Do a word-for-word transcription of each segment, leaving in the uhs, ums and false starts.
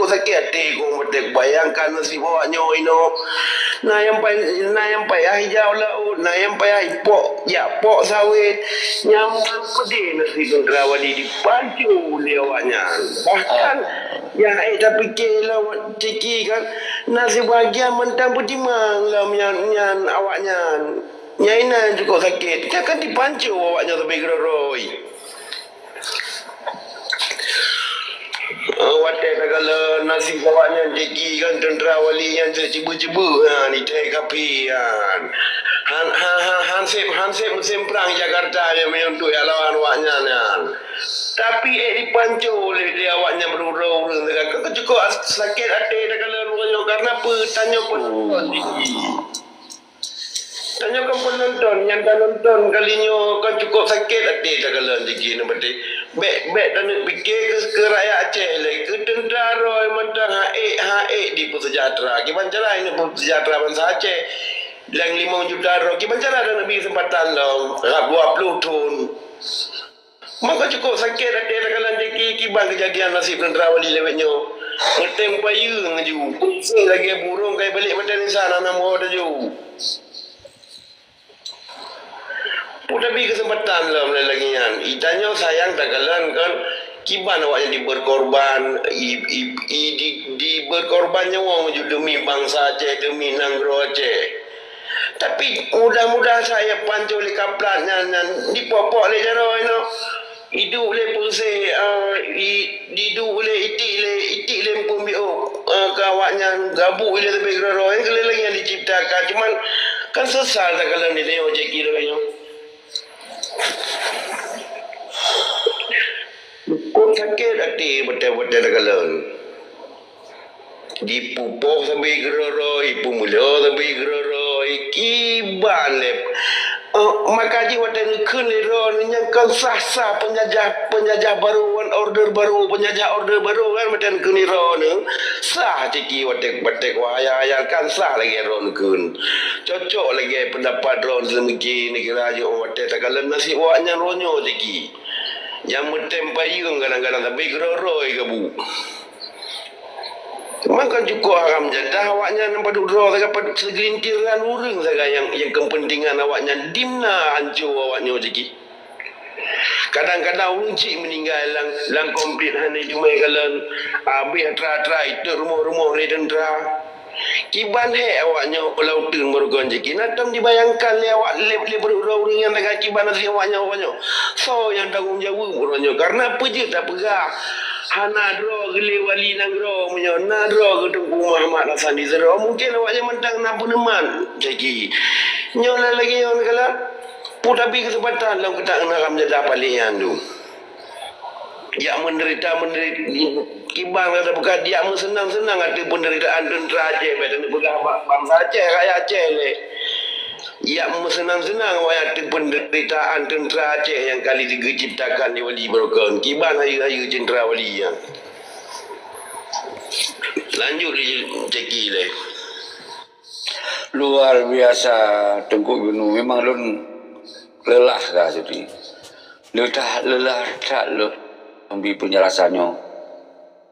sakét até keu ureuëng maté kubayangkan nasib awak nyoe inoe. Na nyang payah, na nyang payah ijak u laôt, na nyang payah ipok, jak pok sawét. Nyaman peudeh nasib teuntara wali dipancô lé awak nyan. Bahkan nyang ék tapike lom ciki kan, na sibagian mantong peutimang lom nyan, nyan awak nyan. Nyang inan cukôp sakét, nyan kan dipancô awak nyan sabe keudroe-droe. Oh, watée takalon nasib awak nyan jiki kan teuntara wali nyan cit cibeu-cibeu nyan, itée kapi nyan. Han, han, han, hanseb, hanseb musém prang Jakarta nyan meunyoe untuk jak lawan awak nyan, nyan. Tapi ék dipancô lé, lé awak nyan beururoe ureuëng teuka. Kan cukôp as-, sakét até takalon ureuëng nyoe, karena peue? Tanyoe pun nonton jiki. Tanyoe kan peunonton, nyang tanonton kali nyoe kan cukôp sakét até takalon jiki nyan berarti. Bék, bék taneuk pike keu, keu rakyat Aceh lé, keu teuntara droe mantong han ék, han ék dipeusejahtera. Kiban cara neupeusejahtera bansa Aceh? Nyang limong juta droe, kiban cara taneuk bi keuseumpatan lom rab dua ploh thon. Maka cukôp sakét até takalon jiki kiban keujadian nasib teuntara wali lawét nyoe. Meutem payeue laju, peuséh lagée burông kai balek mata nisa na nam ho taju. Peue tabi keuseumpatan lom lagée nyan. Itanyoe sayang takalon kon kiban awak nyan dibeurkorban, i, i, i, di, dibeurkorban nyawöng ju deumi bansa Aceh, deumi nanggroe Aceh. Tapi mudah-mudahan saja pancô lé kaplat nyan, nyan dipok-pok lé jaroe inoe. Iduek lé peuséh, eh, i, diduek lé itik lé, itik lé eumpeuen biôh, eh, keu awak nyan gabuek lé sabe keudroe-droe. Nyang keu lheueh lagée nyan diciptakan. Cuman kan sesal takalon di tanyoe jaki lagée nyoe. Cukôp sakét até watée-watée takalon. Dipeupoh sabe keudroe-droe, ipeumeulo sabe keudroe-droe, kiban lé. Eh, maka jih watée neukheun lé droeneuh nyang kon sah-sah peunjajah, peunjajah barô ngon order barô, peunjajah order barô kan watée neukheun lé droeneuh. Sah jiki watée, watée kuhayal-hayal kan sah lagée droeneuh kheun. Cocok lagée peundapat droeneuh seumiki neukira jih watée takalon nasib awak nyan roh nyoe jiki. Nyang meutem payeueng kadang-kadang sabe keudroe-droe gabuek. Maka cukôp haram jadah awak nyan padub droe sagai padub seugelintir ureuëng sagai nyang, nyang keupeuntengan awak nyan dimna hanco awak nyoe jiki. Kadang-kadang ureuëng cit meuninggai lam, lam konflik hana jumai kalon, habéh atra-atra iteuek rumoh-rumoh lé teuntara. Kiban hék awak nyoe lam uteuen meureugon jih. Keunan tom jibayangkan lé awak lé, lé beururoe ureuëng nyang taga kiban nasib awak nyoe, awak nyoe. Soe nyang tanggong jaweueb uroe nyoe? Karena peue jeuet tapeugah hana droe geulée wali nanggroe meunyoe na droe geuteungku Muhammad Hasan di sidroe. Mungken awak nyan mantong na peuneuman jaki. Nyoe lagée nyoe kala peue tabi keuseumpatan lom keutak ngon haram jadah paleng nyan tu. Jak menderita, menderita kiban kata bukan jak meuseunang-seunang ateueh penderitaan teuntara Aceh, bèk taneuk peugah ba-, bansa Aceh, rakyat Aceh lé. Jak meuseunang-seunang awak ateueh penderitaan teuntara Aceh nyang kali geuciptakan lé Wali Baroekon. Kiban hayeue-hayeue teuntara Wali nyan. Lanjut lé Jeki lé. Luar biasa, Teungku Ibnu. Memang lôn leulah ka jadi. Leulah, leulah that lôn bi penjelasan nyoe.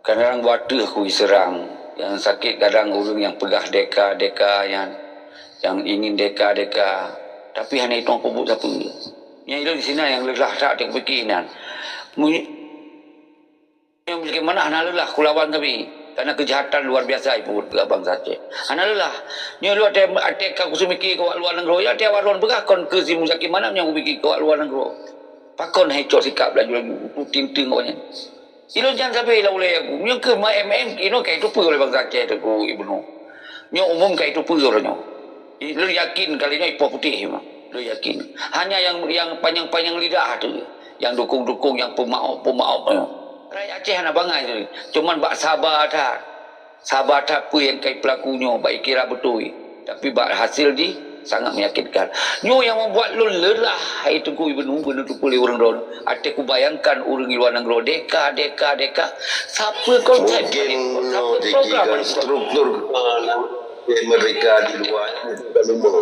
Kadang bak ateueh ku jiseurang. Nyang sakét kadang ureueng nyang peugah deka-deka nyan, nyang ingin deka-deka, tapi hana jiteupeue buet sapeue. Nyan lôn sinan nyang leulah that teuk pike nyan. Mu-, Nyoe bagaimana hana leulah kulawan kami, karena keujahatan luar biasa jipeubuet keu bansa Aceh. Hana leulah. Nyoe lôn até, até ka kuseumike keu awak luwa nanggroe, ya até awak lôn peugah kon keu si Muzakir Manaf nyang kupike keu awak luwa nanggroe. Pakon hai cok sikap laju-laju, kutinteung awak nyan. Ilôn nyan sabe lam ulée aku. Nyoe keuh ma M M, inoe ka jiteupeue oleh bansa Aceh Teungku Ibnu. Nyoe umum ka jiteupeue uroe nyoe. Lôn yakin kali nyoe ipoh putéh memang. Lôn yakin. Hanya nyang, nyang panyang-panyang lidah tu, nyang dukung-dukung, nyang peumaob-peumaob nyoe. Rakyat Aceh hana bangai tu. Cuman bak saba that. Saba that peue nyang ka jipeulaku nyoe, bak jikira beutôi. Tapi bak hasil jih sangat menyakitkan. Nyoe nyang membuat lôn leulah, hai Teungku Ibnu, beuneuteupeu lé ureueng droe. Até kubayangkan ureueng di luwa nanggroe deka, deka, deka. Sapeue konsep, mungkin sapeue nyoe program jiki struktur, eh, di mereka di luar itu bukan umur.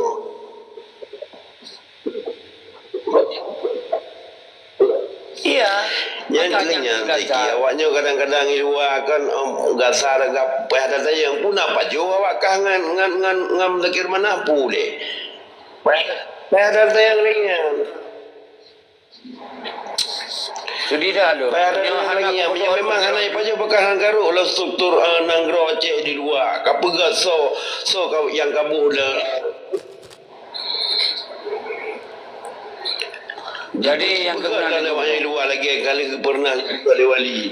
Iya. Nyan keuh nyan, Zaki. Awak nyoe kadang-kadang di luwa kan, em, gasa gap-, payah tatanyong, peue na pajoh awak kah ngan, ngan, ngan, ngan Muzakir Manaf, peue lé? Payah, payah tatanyong lagèe nyan. Jadi dah lôn. Payah tatanyong lagèe nyan. Meunyoe memang hana pajoh beukah ngon karok lom struktur, eh, nanggroe Aceh di luwa, ka peugah soe, soe ka, nyang ka boh lé. Jadi, nyang keunan lé wahai luwa lagèe ka lheueh pernah lé wali.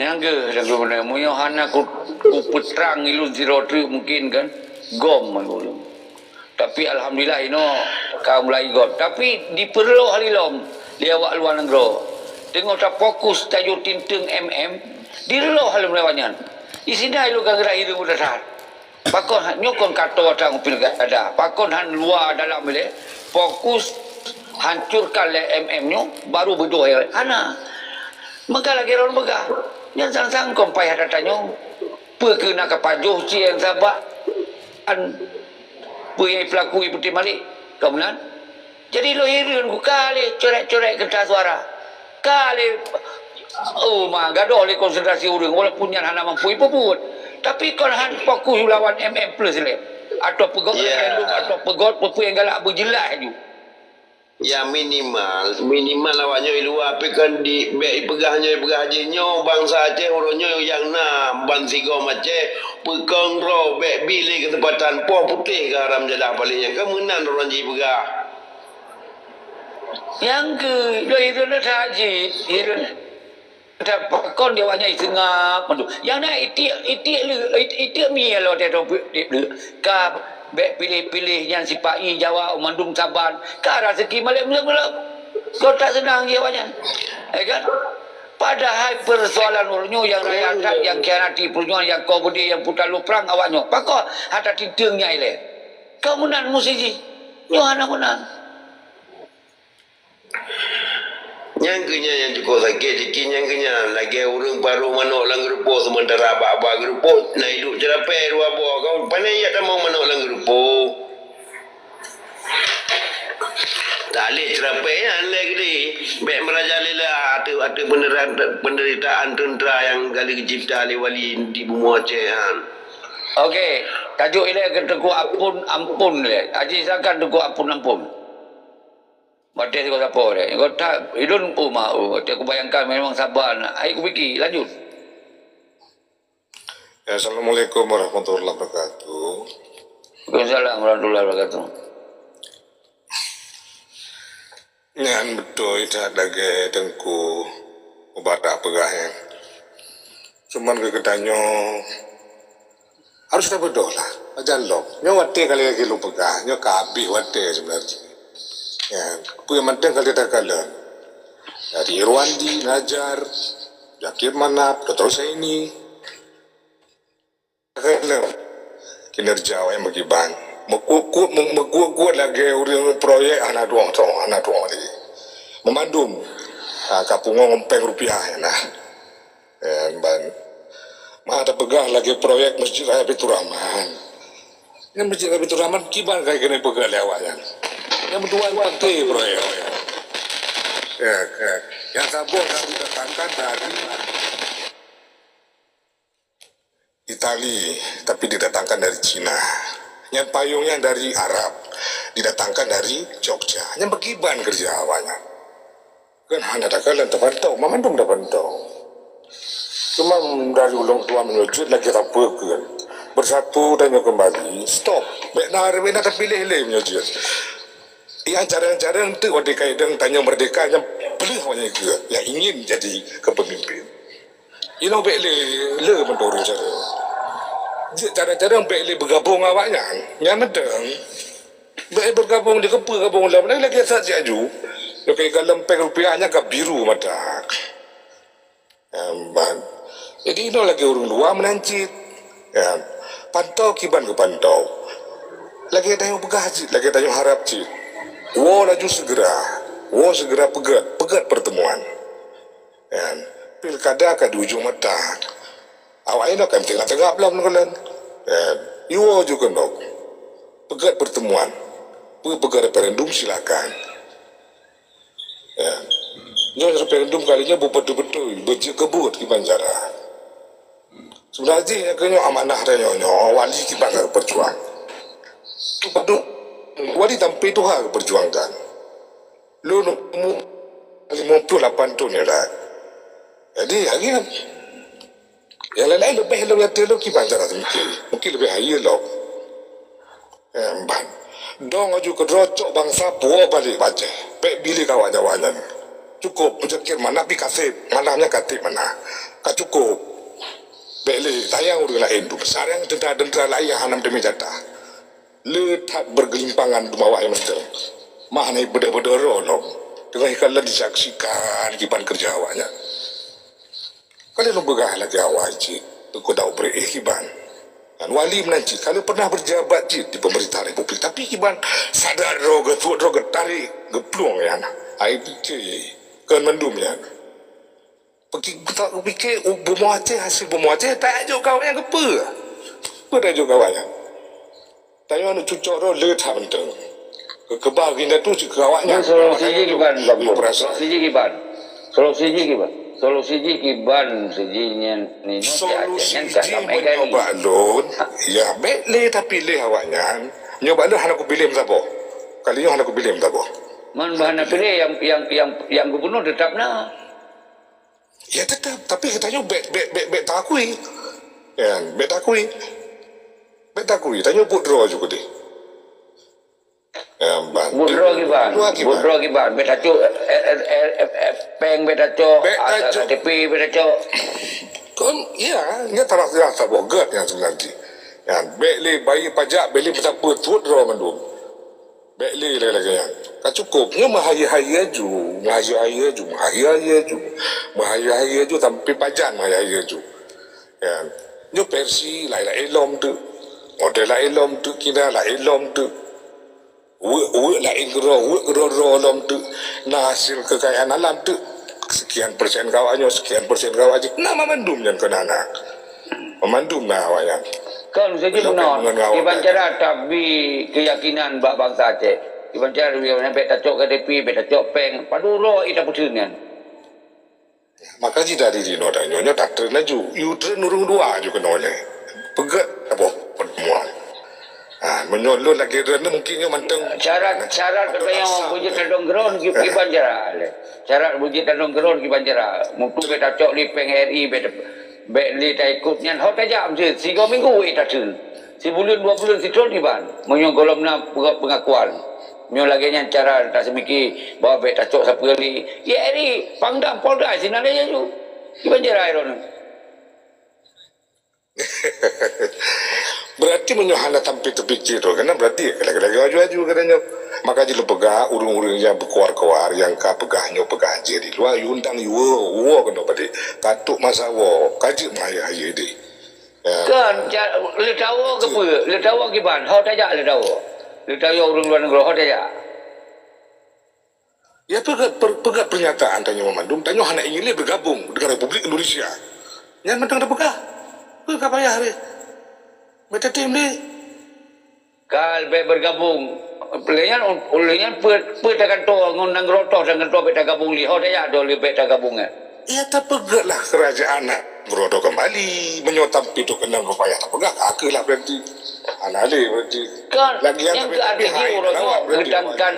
Nyang keuh, nyang keuh beuna. Meunyoe hana ku, kupeutrang ilôn sidroe treuk mungkin kan, gom man ulôn. Tapi alhamdulillah inoe ka mulai gom. Tapi dipeureuloh lom lé awak luwa nanggroe. Teungoh tafokus tajok tinteung M M, direuloh lom lé awak nyan. Di sinan ilôn ka geura hireuen buta that. Pakon han, nyoe kon ka toe that ngon pilkada. Pakon han luwa dalam ilèe fokus hancurkan lé M M nyoe, baru beudôh ilèe. Hana. Meuka lagèe droen peugah. Nyan sang-sang kon payah tatanyong. Peue keuh na ka pajoh cit nyang sabab an peue nyang ipeulaku i Putih Malik? Ka meunan? Jadi lôn hireuen ku ka lé corek-corek keureutah suara. Ka lé, oh, ma, gadôh lé konsentrasi ureueng, walaupun nyan hana mampu ipeubuet. Tapi kon han fokus lawan M M plus lé. Atau peugöt referendum, atau peugöt peue-peue nyang galak beujeulaih aju. Ya, minimal, minimal awak nyoe i luwa pih kon di, bèk ipeugah nyoe, ipeugah jih nyoe, bansa Aceh uroe nyoe nyang na bansigom Aceh, peukong droe, bèk bi lé keuseumpatan, poh putéh keu haram jadah paléng nyan, ka meunan droe nyan jipeugah. Nyang keu, lôn hireuen that jih, hireuen. Pakon di awak nyan iseungab mandum. Nyang na itiek, itiek lé, itiek mie lom watèe droe peuet lé. Ka bèk piléh-piléh nyan sipa-i Jawa mandum saban. Ka raseuki malèe meuleuek-meuleuek. Kon that seunang jih awak nyan. Ya kan? Padahai peusoalan uroe nyoe nyang raya that, nyang khianati peujuangan, nyang koh beudé, nyang peutaloe prang awak nyoe. Pakon hana tinteung nyan ilèe. Ka meunan musti jih. Nyoe hana meunan. Nyang keuh nyan nyang cukôp sakét, Zaki, nyang keuh nyan lagèe ureueng parôh manok lam geureupoh, seumeuntara bak-bak geureupoh na iduek ceurapée dua boh. Kau pane jak tamong manok lam geureupoh? Talét ceurapée nyan lé keudéh, bèk meurajalela ateueh, ateueh peunderita-, peundeuritaan teuntra nyang ka lheueh geucipta lé wali di bumoe Aceh nyan. Oke, tajok ilèe keu Teungku Ampon, Ampon lé. Haji silakan Teungku Ampon, Ampon. Watèe sigoe sapo deh. Nyoe that, ilôn, oh, ma, oh, watèe kubayangkan memang saban. Hai kupike, lanjut. Ya, assalamualaikum warahmatullahi wabarakatuh. Waalaikumsalam warahmatullahi wabarakatuh. Nyan beutôi that lagèe Teungku Mubarak peugah nyan. Cuman keu geutanyoe, harôh tabeudôh lah, pajan lom. Nyoe watèe ka lheueh lôn peugah, nyoe ka habéh watèe seubeunarjih. Ya, peue nyang mantong ka lheueh takalon. Dari Irwandi, Najar, Zakir Manaf, Doktor Saini. Takalon kinerja awaknyan meukiban. Meukuet-kuet, meukuet-kuet lagèe ureueng proyek hana tueng, hana tueng lé. Meumandum, ha, ka pungo ngon péng rupiah nyan na. Nyan ban. Ma tapeugah lagèe proyek Masjid Raya Baiturrahman. Nyan Masjid Raya Baiturrahman kiban ka keuneuk peugah lé awaknyan. Nyan meutuah paké proyek. Ya, ya. Nyang saboh ka didatangkan dari Itali, tapi didatangkan dari Cina. Nyan payong nyan dari Arab, didatangkan dari Jogja. Nyan meukiban keureuja awaknyan. Kan hana takalon, tapantau, mandum tapantau. Cuma dari ulôn tuan meunyoe jeuet lagèe sapeue kheun. Bersatu tanyoe kembali, stop. Bèk na, bèk na tapiléh lé meunyoe jeuet. Nyang carông-carông teuk watèe ka idong tanyoe meurdeka nyan peuleueh awaknyan keue nyang ingin jadi kepemimpin. Inoe bèk lé, lé meuturun carông. Jeuet carông-carông bèk lé beugabong awaknyan. Nyan mantong. Bèk beugabong di keupeue gabong lam lagèe that siaju. Lagèe galom péng rupiah nyan ka biru mata. Em, ban. Jadi inoe lagèe ureueng luwa meunan cit. Ya. Pantau kiban geupantau. Lagèe tanyoe peugah cit, lagèe tanyoe harab cit. Woe laju segera. Woe segera peugèt, peugèt pertemuan. Kan? Pilkada ka di ujong mata. Awaknyan kan teungoh teugab lom ngon lôn. Kan? Iwoe ju keunoe. Peugèt pertemuan. Peu-, peugèt referendum silakan. Ya. Nyoe referendum kali nyoe beutôi-beutôi beujeuet keu buet kiban cara. Sebenarnya jih nyang keu nyoe amanah tanyoe nyoe wali kiban ka peujuang. Tu padub wali sampai tuha peujuangkan. Lôn umu lima puluh lapan thon ya dah. Jadi hari Nyang laén-laén leubeh lom nyang teulok kiban cara teumiki. Mungkin leubeh hayeue lom. Eh, ban. Dong aju keudroe cok bansa puwoe balek bajée. Bék bilé kawak nyawa nyan. Cukôp, meujeuet mana pi kaseb, mana nyang katek mana. Ka cukôp. Bék lé tayang ureuëng laén tu. Sarang teuntara-teuntara laén nyang hana meuteumé jatah. Le that bergelimpangan teuma awak nyang mantong. Mah na beudôh-beudôh roh lom. Teungoh ikalon disaksikan kiban keureuja awak nyan. Ka lheueh lôn peugah lagée awai cit, Teungku Daud Breh kiban. Dan wali meunan cit ka lheueh pernah berjabat cit di pemerintah republik. Tapi kiban sadar droe geusuet droe geutarek geuplueng nyan. Ai pike kon mandum nyan. Peuki-, peuta-, pike u-, bumoe Aceh, hasil bumoe Aceh, tajok kawak nyan keupeue? Peue tajok kawak nyan? Tanyoe aneuk cucok droe le that mantong. Keu-, keuba agenda tu cit keu awak nyan. Solusi jih kiban, Bang Pul? Solusi jih kiban? Solusi jih kiban? Solusi jih kiban siji nyan nino cak Aceh nyan ka sampai kali. Solusi jih meunyoe bak lôn, ya, bék le tapiléh awak nyan. Nyoe bak lôn hana kupiléh meusaboh. Kali nyoe hana kupiléh meusaboh. Man bah hana piléh nyang, nyang, nyang, nyang gubunur teutap na. Ya, teutap. Tapi geutanyoe bék, bék, bék, bék takui. Ya, bék takui. Bék takui. Tanyoe buet droe ju keudeh. Ya, ban. Buet droe kiban. Buet droe kiban. Buet droe kiban. Bék tacok, eh, eh, eh, eh, eh, péng bék tacok. Bék tacok. K T P bék tacok. Kon, ya, nyan tarah-tarah saboh gét nyan sebenarnya. Ya, bék lé bayar pajak, bék lé meusapeue, buet droe mandum. Bék lé lagée-lagée nyan. Ka cukôp. Nyoe meuhayeue-hayeue aju, meuhayeue-hayeue aju, meuhayeue-hayeue aju, meuhayeue-hayeue aju sampai pajan meuhayeue-hayeue aju. Ya. Nyoe versi laén-laén lom teuk. Model laén lom teuk, kira laén lom teuk. Weuek-weuek laén keudroe, weuek keudroe-droe lom teuk. Na hasil kekayaan alam teuk. Sekian persen kawak nyoe, sekian persen kawak jih. Na mandum nyan keunan na. Mandum na awak nyan. Kon siji meunan, kiban cara tabi keuyakinan bak bansa Aceh. Kiban cara tabi bék tacok K T P, bék tacok péng. Padub droe ita peuteun nyan. Maka jih dari dinoe tanyoe nyoe tatreun laju. U-turn ureuëng dua ju keunoe lé. Peugét saboh pertemuan. Ha, meunyoe lôn lagée droeneuh mungkin nyoe mantong. Syarat, syarat keu tanyoe beujeuet tadong keudroe kiban cara lé. Syarat beujeuet tadong keudroe kiban cara. Mutu bék tacok lé péng R I, bék, bék lé taikot nyan ho tajak meusti sigoe minggu wék tateun. Sibuleuen dua buleuen sithon kiban. Meunyoe gohlom na peungakuan. Meunyoe lagée nyan cara taseumiki bahwa bék tacok sapeue lé. Ya R I, Pangdam, Polda sinan lé ju. Kiban cara droeneuh. Berarti meunyoe hana sampai teupike droe keunan, berarti lagée-lagée aju-aju keunan nyoe. Maka jih lôn peugah ureuëng-ureuëng nyang beukuar-kuar nyang ka peugah nyoe peugah jih di luwa, yue undang yue woe keunoe padé. Ka trok masa woe, ka jeuet meuhayeue-hayeue deh. Ya. Kon, ca-, leuet tawoe keupeue? Leuet tawoe kiban? Ho tajak leuet tawoe. Leuet tawoe ureuëng luwa nanggroe ho tajak. Ya, peugah, per-, peugah pernyataan tanyoe mandum, tanyoe hana ingin lé bergabung dengan Republik Indonesia. Nyan mantong tapeugah. Peue ka payah lé. Meuteutém lé. Ka bék bergabung. Lé nyan, lé nyan peue, peue tagantoe ngon nanggroe toh, tagantoe bék tagabung lé. Ho tajak do lé bék tagabung nyan. Ya, tapeugét lah kerajaan nak beurôdoh kembali. Meunyoe tampé tu keunong payah tapeugah, ka keuh lah berhenti. Hana lé berhenti. Kan, lagian nyang keu arti jih uroe nyoe geutangkan.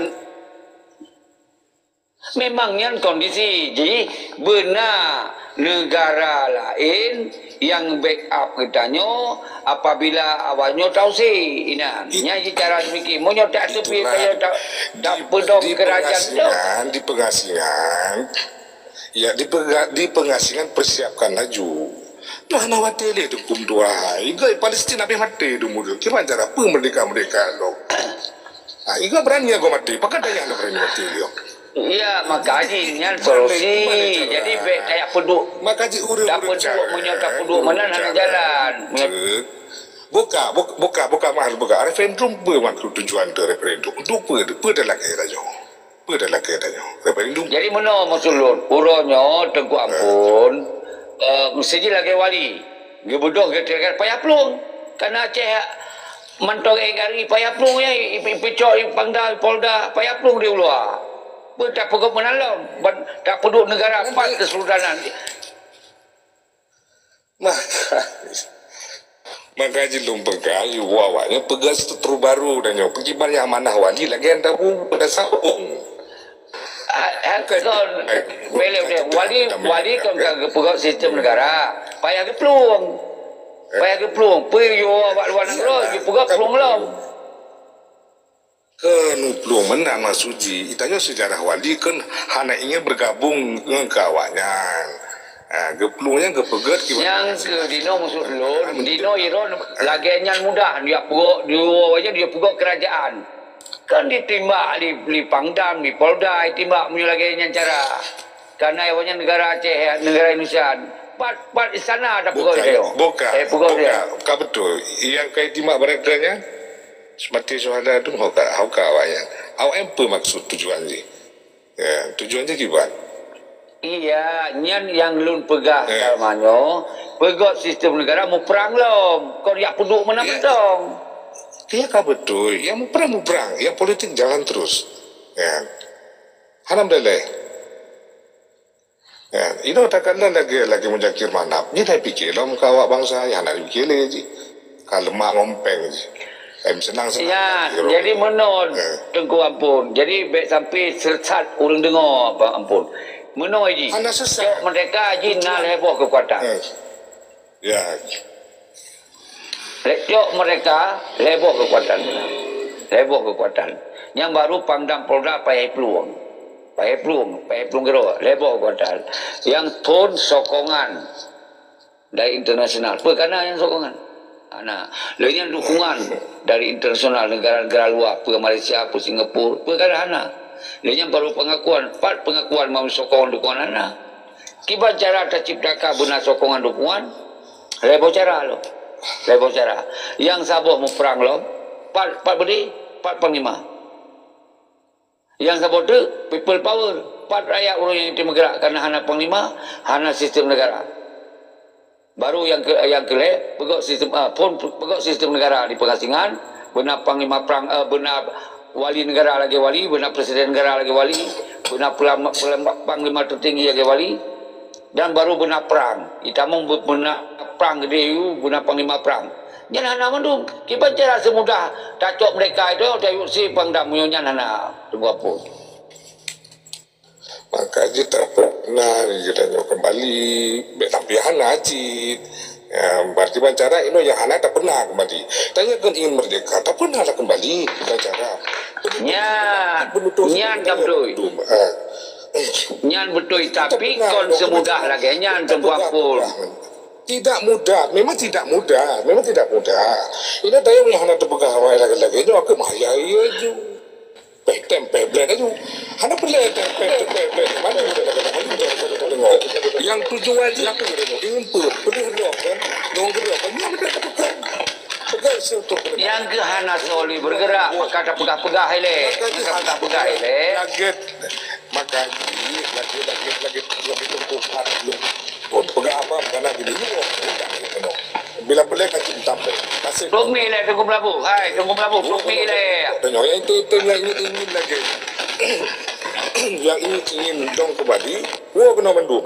Memang nyan kondisi jih beuna negara laén nyang backup geutanyoe apabila awaknyoe tausé inan. Nyan jih cara seumiki. Meunyoe tak seupie kaya ta-, tapeudong keurajeuen tu. Di pengasingan, di pengasingan, ya, di pega-, di pengasingan persiapkan laju. Nyoe hana watée lé dukung tuha. Igoe Palestin habéh maté dum ureuëng. Kiban cara peue merdeka-merdeka lom? Ha, igoe berani agoe maté. Pakon dayah lôn berani maté lom? Ya, maka jih nyan solusi. Jadi bék tajak peuduek. Maka jih ureuëng-ureuëng tapeuduek, meunyoe tapeuduek meunan hana jalan. Buka, buka, buka, buka mahal buka. Referendum peue maksud tujuan tu referendum? Untuk peue? Peue dah lakée raja? Peue dah lakée tanyoe? Referendum. Jadi meunoe maksud lôn, uroe nyoe Teungku Ampon, eh, meusti jih lagée wali. Geubeudôh geuteugah payah plueng. Kana Aceh mantong N R I payah plueng ya, i-, i-, ipeucok i Pangdam, i Polda, payah plueng di u luwa. Peue tapeugöt meunan lom, ban tapeuduek neugara pat keusultanan. Maka, maka jih lôn peugah, yue awaknyan peugah struktur baru dan nyoe. Peukiban nyang amanah wali lagèe nyang tabu pada sabong. Ah, ah, kon, bèk lé udeh. Wali, wali kon ka geupeugöt sistem negara. Payah geuplueng. Payah geuplueng. Peue yue awak luwa nanggroe, yue peugöt plueng lom. Keuneuk plueng meunan maksud jih, tanyoe seujarah wali kan hana ingin bergabung ngon keu awaknyan. Ha, geuplueng nyan geupeugöt kiban. Nyang keu dinoe maksud lôn, dinoe Iron lagèe nyan mudah, dia peugot, dia peugot kerajaan. Kan ditimbak di, di Pangdam, di Polda, ditimbak meunyoe lagèe nyan cara. Karena awaknyan negara Aceh, negara Indonesia. Pat, pat istana ada peugot dia. Bukan, bukan, eh, peugot dia. Bukan, bukan betul. Yang kai timbak mereka nyan, Seperti syuhada tu, ho ka, ho ka awaknyan. Awaknyan peue maksud tujuan jih? Ya, tujuan jih kiban? Iya, nyan nyang lôn peugah, ya, selama nyoe, peugöt sistem negara muprang lom. Kon jak peuduek meunan mantong. Ya, ka beutôi. Yang muprang, muprang. Yang politik jalan terus. Ya. Hana meudaleh. Ya, inoe takalon lagèe, lagèe Muzakir Manaf. Jih hana pike lom keu awak bansa, ya hana pike lé jih. Ka leumah ngon péng jih. Em, seunang-seunang. Ya, jadi meunan, Teungku Ampon. Jadi bèk sampai sesat ureueng deungoe, Ampon. Meunan jih. Hana sesat. Cok merdeka jih na lhèe boh keukuatan. Ya. Lé cok mereka lhèe boh keukuatan. Lhèe boh keukuatan. Nyang baru Pangdam Polda payah plueng. Payah plueng, payah plueng keudroe, lhèe boh keukuatan. Nyang thon sokongan dari internasional. Peue ka na nyang sokongan? Hana. Lé nyan dukungan dari internasional, negara-negara luar, peue Malaysia, peue Singapura, peue ka na hana. Lé nyan baru pengakuan, pat pengakuan mau sokongan dukungan hana. Kiban cara taciptakan beuna sokongan dukungan, lhèe boh cara lom. Lhèe boh cara. Nyang saboh muprang lom, pat, pat beudé, pat panglima. Nyang saboh teuk, people power, pat rakyat ureueng nyang teumeugeurak karena hana panglima, hana sistem negara. Baru nyang keu, nyang keu lhèe, peugöt sistem, ah, phon peugöt sistem negara di pengasingan, beuna panglima prang, eh, beuna wali negara lagèe wali, beuna presiden negara lagèe wali, beuna peulama-, peulama-, panglima tertinggi lagèe wali, dan baru beuna prang. Itamong be-, beuna prang geudeh yu, beuna panglima prang. Nyan hana mandum. Kiban cara seumudah tacok merdeka itu, tayue si Pangdam nyoe nyan hana teupeue. Maka jih tak pernah geutanyoe kembali, bèk tapi hana cit. Ya, berarti ban cara inoe nyang hana tak pernah kembali. Tanyoe kan ingin merdeka, tak pernah lah kembali ban cara. Nyan, nyan ka beutôi. Nyan beutôi, tapi kon seumudah lagèe nyan, Teungku Ampon. Tidak mudah, memang tidak mudah, memang tidak mudah. Inoe tanyoe nyang hana teupeugah awai lagèe-lagèe nyoe, aku maya iya ju. Peh tem, peh blen aju. Hana peureulèe tem, peh tem, peh blen. Maju, maju, maju, maju, maju, maju. Nyang tujuan jih apa dia tengok? Ingin pe? Penuh roh kan? Dong gerak kan? Nyang beda tak pegang. Pegang seutup. Nyang keu hana soli bergerak, maka tapeugah-peugah ilèe. Maka tapeugah-peugah ilèe. Lagèe, maka jih, lagèe, lagèe, lagèe, lagèe tungku pat. Kon peugah apa, bukan lagi dulu. Bila boleh kacim tampil. Kasih. Peuet minit lé, Teungku Meulaboh. Hai, Teungku Meulaboh, peuet minit lé. Tanya, yang itu, itu yang ingin, ingin lagi. Yang ingin, ingin dong kembali. Wo kena mandum.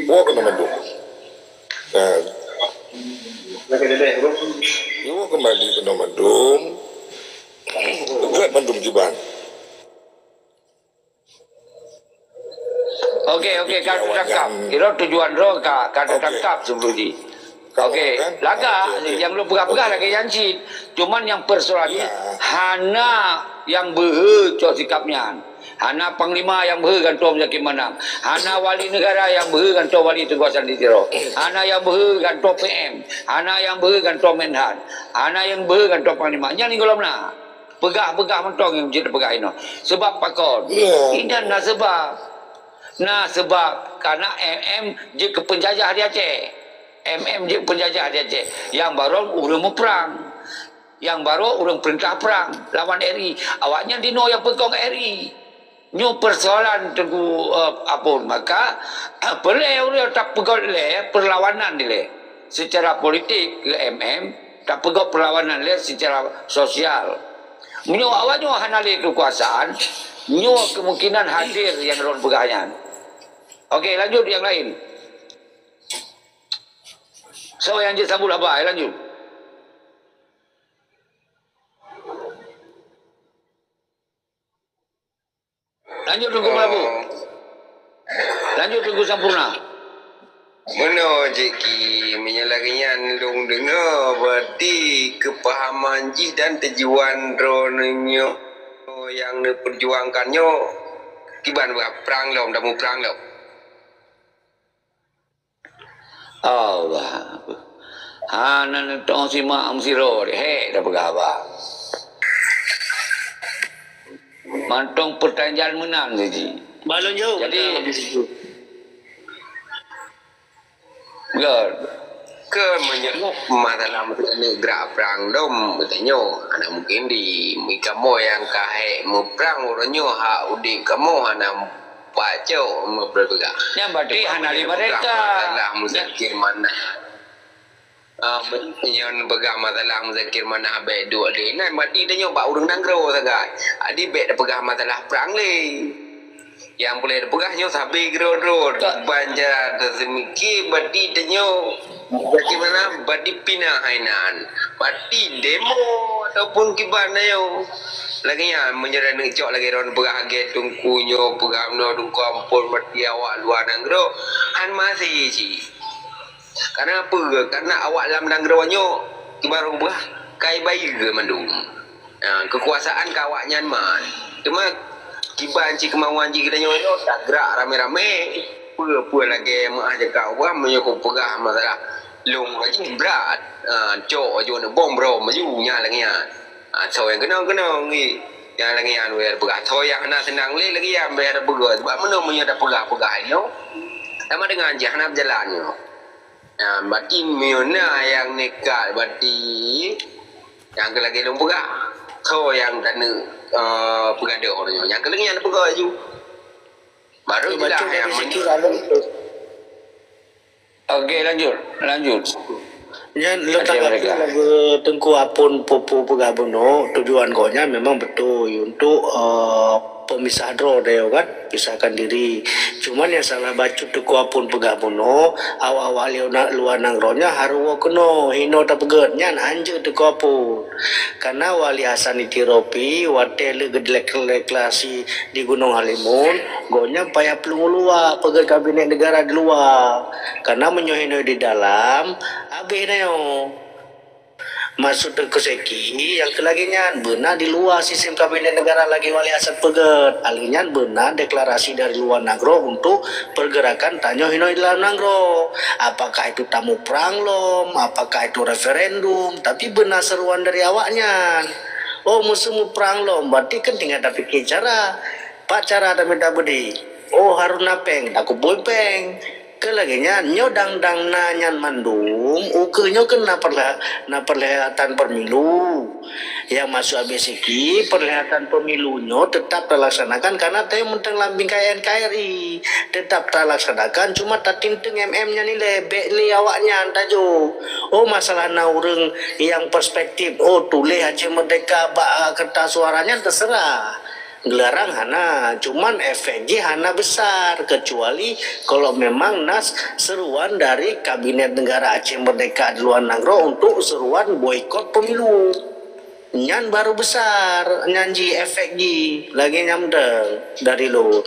Wo kena mandum. Nah. Wo kembali kena mandum. Buat mandum kiban. Okey, okey, ka teutangkap. Kira tujuan droe ka, ka teutangkap sebelum jih. Okey, lagak, nyang lôn peugah-peugah lagèe nyan cit. Cuman nyang persoalan jih, hana nyang beuhe cok sikap nyan. Hana panglima nyang beuhe gantoe Muzakir Manaf. Hana wali negara nyang beuhe gantoe wali Teungku Hasan di Tiro. Hana nyang beuhe gantoe P M. Hana nyang beuhe gantoe Menhan. Hana nyang beuhe gantoe panglima. Nyan gohlom na. Peugah-peugah mantong nyang jeuet peugah inoe. Sebab pakon? Inan na sebab. Na sebab karena M M jeuet keu penjajah di Aceh. M M jeuet penjajah di Aceh. Nyang baroe ureueng muprang. Nyang baroe ureueng peurintah prang lawan R I. Awaknyan dinoe nyang peukong R I. Nyoe persoalan Teungku, eh, Ampon. Maka, eh, peureulèe ureueng tapeugöt lé perlawanan dilèe. Secara politik keu M M, tapeugöt perlawanan lé secara sosial. Meunyoe awaknyoe hana lé keukuasaan, Nyoe kemungkinan hadir nyang droen peugah nyan. Oke, lanjut nyang laén. Soe nyang jeuet sambot haba, lanjut. Lanjut Teungku Meulaboh. Lanjut Teungku Sampoerna. Meunoe cit Ki, meunyoe lagée nyan lôn deungoe, berarti keupahaman jih dan tujuan droeneuh nyoe nyang neupeurjuangkan nyoe kiban bak prang lom, tamuprang lom. Allah. Hana neutong simak meusidroe, hek tapeugah haba. Mantong peutanjan meunan jih. Balon jauh. Jadi, Gör. Ke meunyoe masalah meuteuk gerak prang dom, geutanyoe hana mungken di kamoe nyang ka hék meuprang uroe nyoe hak udeb kamoe hana pacok meupeugah. Nyan berarti hana lé mereka. Masalah muzakir manah. Ah, nyan peugah masalah muzakir manah bék duek lé. Nyan berarti tanyoe bak ureuëng nanggroe sagai. Jadi bék tapeugah masalah prang lé. Nyang peureulée tapeugah nyoe sabe keudroe-droe, ban cara taseumiki bati tanyoe, bagaimana bati pinah hainan, bati demo ataupun kiban tanyoe. Lagée nyan meunyoe neucok lagée droen peugah lagée teungku nyoe peugah meunoe teungku amphon bati awak luwa nanggroe, han maséh cit. Karena apa? Karena awak lam nanggroe nyoe kiban ureuëng peugah kai bayeue mandum. Ha, keukuasaan ka awaknyan man. Teuma kiban cit keumauan jih geutanyoe nyoe tagrak ramé-ramé. Peue-peue lagée meuah jakak ubah meunyoe kupeugah masalah lôn lagée brat. Ha, cok aju aneuk bom brom aju nyan lagée nyan. Ha, soe nyang keunong-keunong ngi. Nyang lagée nyan wér peugah. Soe nyang hana seunang lé lagée nyan wér peugah. Sebab meunoe meunyoe tapeugah-peugah nyoe sama dengan jih hana beujalan nyoe. Nah, berarti meunyoe na nyang nekat, berarti nyang keu lagée lôn peugah. Soe nyang taneuk, eh, peugadôh uroe nyoe? Nyang keu lagée nyan peugah laju. Baru jeulaih nyang meunyoe. Oke, lanjut, lanjut. Nyan lôn tanggapi lagée Teungku Apon Popo peugah bunoe, tujuan gobnyan memang beutôi untuk, eh, pemisah droe teuh kan, pisahkan diri. Cuman nyang salah bacut Teungku Apon peugah bunoe, awak-awak lieu na-, luwa nanggroe nyan harôh woe keunoe, hinoe tapeugét nyan hanjeuet Teungku Apon. Karena Wali Hasan Itiropi watée lé geudeklarasi di Gunong Halimun, gobnyan payah plueng u luwa peugét kabinet negara di luwa. Karena meunyoe hinoe di dalam, habéh nyoe. Maksud Teungku Seki nyang keu lagée nyan beuna di luwa sistem kabinet negara lagée Wali Hasan peugét. Hal nyan beuna deklarasi dari luwa nanggroe untuk pergerakan tanyoe hinoe di dalam nanggroe. Apakah itu tamuprang lom, apakah itu referendum, tapi beuna seruan dari awaknyan. Oh, meuseu muprang lom, berarti kan tinggai tapike cara. Pat cara tamita beudé. Oh, harôh na péng, takumpôi péng. Keu lagée nyan, nyoe dang-dang na nyan mandum, ukeue nyoe keuh na perla-, na peurlihatan pemilu. Nyang maksud Habib Siki, peurlihatan pemilu nyoe teutap talaksanakan karena tanyoe mantong lam bingkai N K R I. Teutap talaksanakan, cuma tatinteung M M nyan ilée, bék lé awaknyan tajok. Oh, masalah na ureuëng nyang perspektif, oh, tuléh Aceh Merdeka bak, ah, kertas suara nyan, teuseurah. Geularang hana, cuman efek jih hana besar, kecuali kalau memang na seruan dari Kabinet Negara Aceh Merdeka di luwa nanggroe untuk seruan boikot pemilu. Nyan baru besar, nyan jih efek jih, lagée nyan mantong dari lôn.